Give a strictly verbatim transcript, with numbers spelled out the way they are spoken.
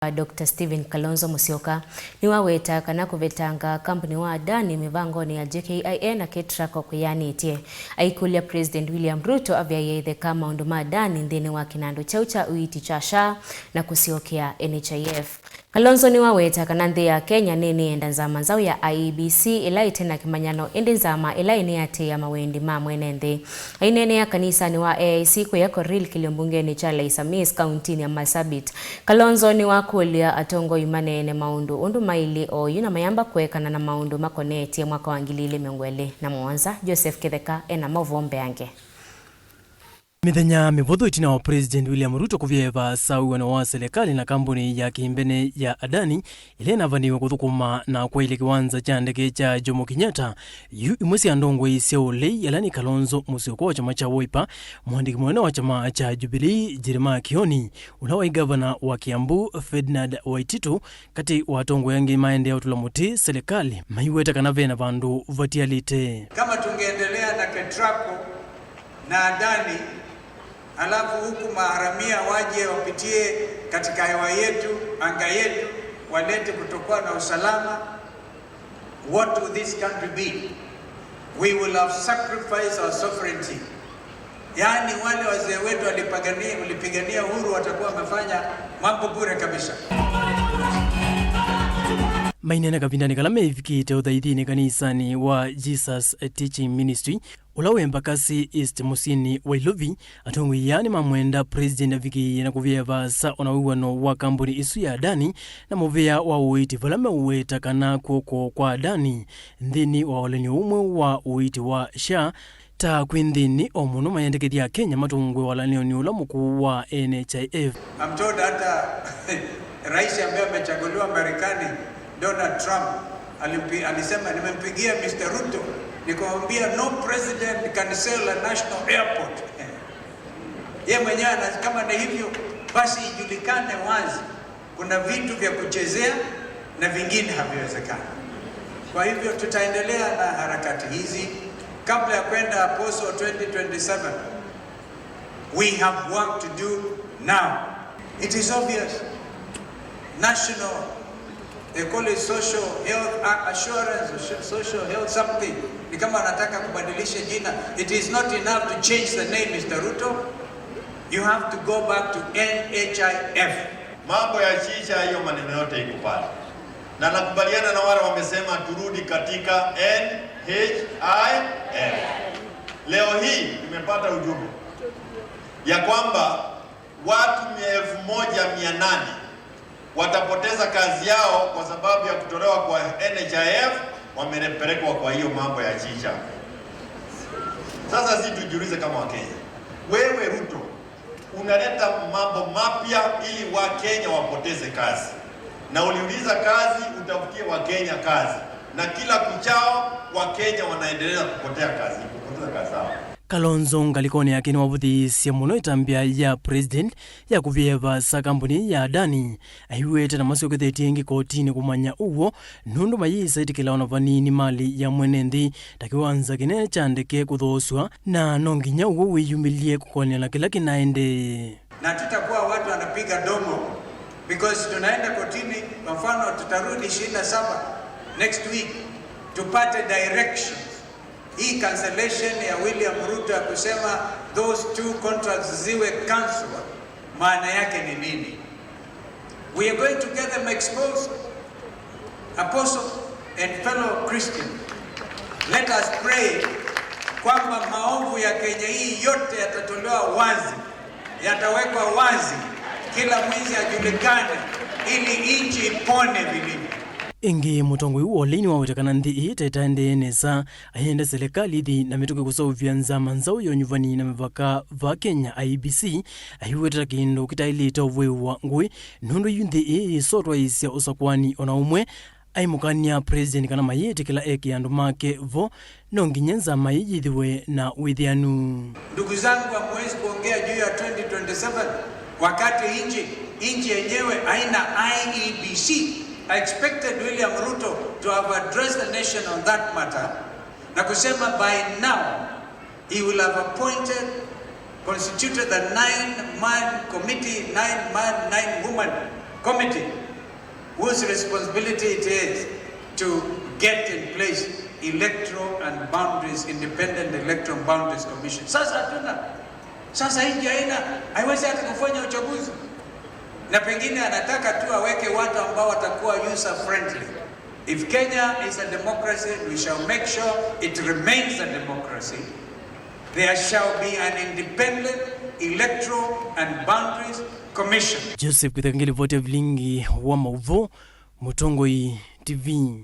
Doctor Stephen Kalonzo Musyoka nĩwaweta kana kũvetanga kambuni wa Adani mĩvangonĩ ya J K I A na Ketraco kwĩyanĩtye. Aikũlya President William Ruto avyaĩe ĩtheka maũndũ ma Adani nthĩnĩ wa kĩnandũ kyaũ kya ũiiti kya SHA na kũsyokea N H I F. Kalonzo nĩwaweta kana nthĩ ya Kenya nĩnĩenda nzama nzaũ ya I E B C ĩla ĩte na kĩmanyano, ĩndĩ nzama ĩla ĩnĩatĩĩa mawendi ma mwene nthĩ. Aineenea kanisanĩ wa A I C kũya Koril kĩlio mbungenĩ kya Laisamis, kauntinĩ ya Marsabit, Kalonzo nĩwakũlya atongoi maneene maũndũ ũndũ maĩlĩ oyu na mayamba kũekana na maũndũ makonetye mwaka wa ngili ilĩ mĩongo ĩlĩ na mũonza. Joseph Kĩtheka ena maũvoo mbeange. Mĩthenya mĩvũthũ ĩtina wa President William Ruto kũvya ĩvaasa wĩw'ano wa silikalĩ na kambuni ya kĩmbene ya Adani, ĩla ĩnavaniwe kũthũkũma na kwaĩlya kĩwanza kya ndeke kya Jomo Kenyatta, yu imwe sya ndongoi sya ũlei ala nĩ Kalonzo Musyoka wa kyama kya Wiper, mũandĩki mũnene wa kyama kya Jubilee Jeremiah Kioni, ũla waĩ ngavana wa Kiambu Ferdinand Waititu, katĩ wa atongoi angĩ maendeea ũtũla mũtĩ silikalĩ, maiweta kana ve na vandũ vatialĩte. Kama tungeendelea na Ketraco na Adani, alafu huku maharamia waje wapitie katika hewa yetu, anga yetu, walete kutokuwa na usalama, what will this country be? We will have sacrificed our sovereignty. Yaani, wale wazee wetu walipigania, walipigania uhuru watakuwa wamefanya mambo bure kabisa. Maineena kavindanĩ kala mevikĩte ũthaithinĩ kanisanĩ wa Jesus Teaching Ministry, ũla wĩ Embakasi East mũsyĩnĩ wa Ilovi, atongoi aa nĩmamwenda President avikĩĩe na kũvya ĩvaasa o na wĩw'ano wa kambuni ĩsu ya Adani na mũvĩa wa ũiiti vala meũweta kana kw'oko kwa Adani nthĩnĩ wa ũlanĩo ũmwe wa ũiiti wa SHA, ta kwĩ nthĩnĩ o mũno mayendekethya Akenya matũngwe walanĩonĩ ũla mũkũũ wa N H I F. I'm told hata rais ambaye amechaguliwa Marekani, Donald Trump, alimpi-, alisema, "Nimempigia Mister Ruto, nikamwambia no president can sell a national airport." Ye mwenyewe ana-, kama ni hivyo, basi ijulikane wazi, kuna vitu vya kuchezea na vingine haviwezekani. Kwa hivyo tutaendelea na harakati hizi kabla ya kwenda Apostle twenty twenty-seven. We have work to do now. It is obvious. National, they call it social health a-, assurance, or so-, social health something. Ni kama anataka kubadilisha jina. It is not enough to change the name, Mister Ruto. You have to go back to N H I F. Mambo ya shisha, hiyo maneno yote ikupata. Na nakubaliana na wale wamesema turudi katika N H I F. Leo hii nimepata ujumbe ya kwamba watu elfu moja mia nane watapoteza kazi yao kwa sababu ya kutolewa kwa N H I F, wamepelekwa kwa hiyo mambo ya shisha. Sasa si tujiulize kama Wakenya, wewe Ruto, unaleta mambo mapya ili Wakenya wapoteze kazi. Na uliuliza kazi, utafutie Wakenya kazi. Na kila kuchao, Wakenya wanaendelea kupotea kazi, kupoteza kazi zao. Kalonzo ngalĩkonĩ yake nĩwavũthĩĩsye mũno ĩtambya ya President ya kũvya ĩvaasa kambuni ya Adani. Aiw'ĩte na masyokethetye ĩngĩ kotinĩ kũmanya ũw'o, nũndũ mayĩsa ĩtĩkĩla ona vanini mali ya mwene nthĩ, ta kĩwanza kĩnene kya ndeke kũthoosw'a, na no nginya ũw'o wĩyumĩlye kũkonea na kĩla kĩnaendee. Na tutakuwa watu wanapiga domo, because tunaenda kotini, kwa mfano, tutarudi ishirini na saba next week, tupate directions. Hii cancellation ya William Ruto ya kusema those two contracts ziwe cancelled, maana yake ni nini? We are going to get them exposed. Apostle and fellow Christian, let us pray kwamba maovu ya Kenya hii yote yatatolewa wazi, yatawekwa wazi, kila mwizi ajulikane, ili nchi ipone vilivyo. Ĩngĩ, mũtongoi ũũ wa ũlei nĩwaweta kana nthĩ ĩĩ ta ĩtaendee nesa, ayenda silikalĩ ĩthi na mĩtũkĩ kũseũvya nzama nzaũ ya ũnyuvani na mĩvaka va Kenya, I E B C, aiweta ta kĩndũ kĩtaĩlĩte ũvwĩwa ngũĩ, nũndũ yu nthĩ ĩĩ yĩsotwaĩĩsya ũsakũani ona ũmwe. Aimũkany'a President kana mayĩtĩkĩla eke andũ make vo, no nginya nzama ĩĩ yĩthĩwe na wĩthĩanu. Ndugu zangu, hamwezi kuongea juu ya twenty twenty-seven wakati nchi, nchi yenyewe haina I E B C. I expected William Ruto to have addressed the nation on that matter, na kusema by now he will have appointed, constituted a nine-man committee, nine-man, nine-woman Committee whose responsibility it is to get in place electoral and boundaries, independent electoral boundaries commission. Sasa hatuna, sasa hii haina, haiwezi hata kufanya uchaguzi, na pengine anataka tu aweke watu ambao watakuwa user friendly. If Kenya is a democracy, we shall make sure it remains a democracy. There shall be an independent electoral and boundaries commission. Joseph Kutheka ngilivoti ya vilingi wa mauvoo, Mũtongoi T V.